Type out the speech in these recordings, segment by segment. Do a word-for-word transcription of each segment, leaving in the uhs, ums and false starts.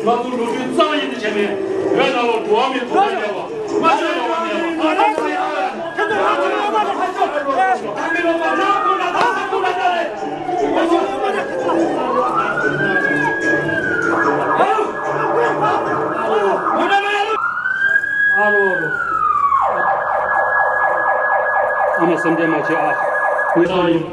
ང་ཚོ་ལོ་རྒྱུས་གཙང་ཡིན་དུ་བྱས་ནས་བོད་ནང་ལ་འགྲོ་བ་མིའི་ཐོབ་ཐང་བརྒྱབ་པ། སེམས་ཁྲལ་མ་བྱེད་ཨ། ངས་སོང་ཡིན།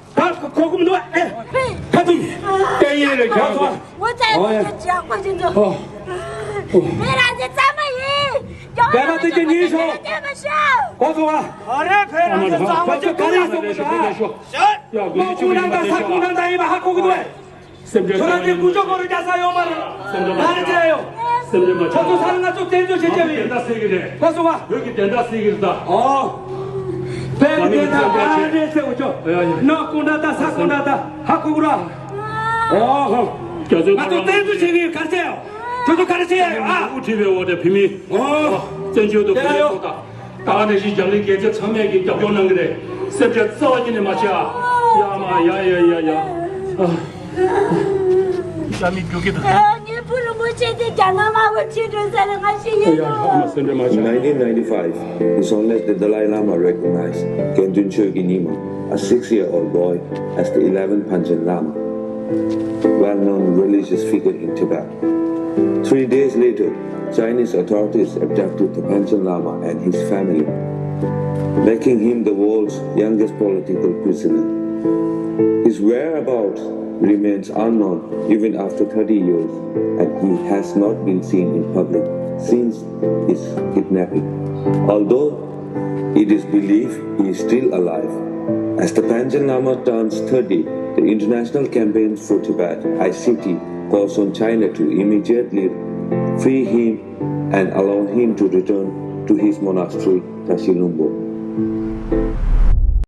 ད་ཁོ་ཁོ་མི་འདུག་ཨེ། ཁ་ཐུག་སྐད་ཡིན་རེད་ཁྱོད་ཚོ། ངོ་ཚ་ཡོད་ཀྱི་ཇག་པ་ཅན་ཚོ། ཨོ། ཕེ་རང་ཚོ་རྩ་མ་ཡིན། ཡོང་བ་དེ་ཀྱི་ཉིན་ཤོག་ལྟ་མ་ཤོག་གོ་སོང་ཨ། ཨ་རེ་ཕེ་རང་ཚོ་རྩ་མ་ཅན་ག་རེ་གསུངས་པ་ད། ཡ་དམག་དཔུང་རྣམས་དང་ས་ཁོངས་རྣམས་དང་ཡིན་པ་ཧ་གོ་གི་འདུག་ཨེ། སེམས་ཁྲལ་ཁྱོད་རང་ཚོའི་དགུ་ཤོག་སྐོར་རུ་རྒྱག་ས་ཡོད་མ་རེད། སེམས་ཁྲལ་མ་ལ་རེ་བྱས་ཡོད། སེམས་ཁྲལ་མ་ཁྱོད་ཚོ་ས་རུ་ང་ཚོ་བཙན་འཛུལ་བྱེད་ཀྱི་རེད། བདེན་མཐའ་གསལ་གྱི་རེད། གོ་སོང་ཨ། བོད་ཀྱི་བདེན་མཐའ་གསལ་གྱི་རེད་ད། ཨོ། བོད་ཀྱི་བདེན་མཐའ་ག་རེ་གསལ་བོ་ཆོག་ཡ་ཡ། ནག་ཁུངས་འདྲ་ད་ས་ཁུངས་འདྲ་ད་ཧ་གོ་གི་ར། ཨོ་ཧོ། རྒྱ་མཚོའི་ང་ཚོ་བཙན་འཛུལ་བྱེད་ཀྱི་ཡོད་ག་རེ་བྱས་ཡོད། ཁྱོད་ཚོ་ག་རེ་བྱས་ཡོད་ཨ། དབུ་ཁྲིད་པའི་འོག་ནས་བོད་མི། ཨོ། བཙན་བྱོལ་དུ་དེ་ལ་ཡོད། ད་ནས་བཞིན་རྒྱ་མི་རྒྱལ་ཁབ་ཚང་མས་ཀྱི་རྒྱབ་སྐྱོར་གནང་གི་རེད། སེམས་ཁྲལ་རྩ་བ་ཉིད་ནས་མ་བྱེད་ཨ། ཡ་མ་ཡ་ཡ་ཡ་ཡ། ཨ། ཤ་མི་རྒྱུག་གི་འདུག་ངའི་བུ་རིན་པོ་ཆེ་དེ་རྒྱ་ནག་དམར་པོ་ཁྲིད་འགྲོ་ས་ལ་ང་ཤི་ཡོད་ཡ་ཡ། ཨ་མ་སེམས་ཁྲལ་མ་བྱེད། In nineteen ninety-five, His Holiness the Dalai Lama recognized Khen Dun Choe Ki Nyima, a six-year-old boy, as the eleventh Panchen Lama, well-known religious figure in Tibet. Three days later, Chinese authorities abducted the Panchen Lama and his family, making him the world's youngest political prisoner. His whereabouts remains unknown even after thirty years, and he has not been seen in public since his kidnapping. Although it is believed he is still alive. As the Panchen Lama turns thirty, the International Campaign for Tibet, I C T, calls on China to immediately free him and allow him to return to his monastery, Tashi Lhunpo.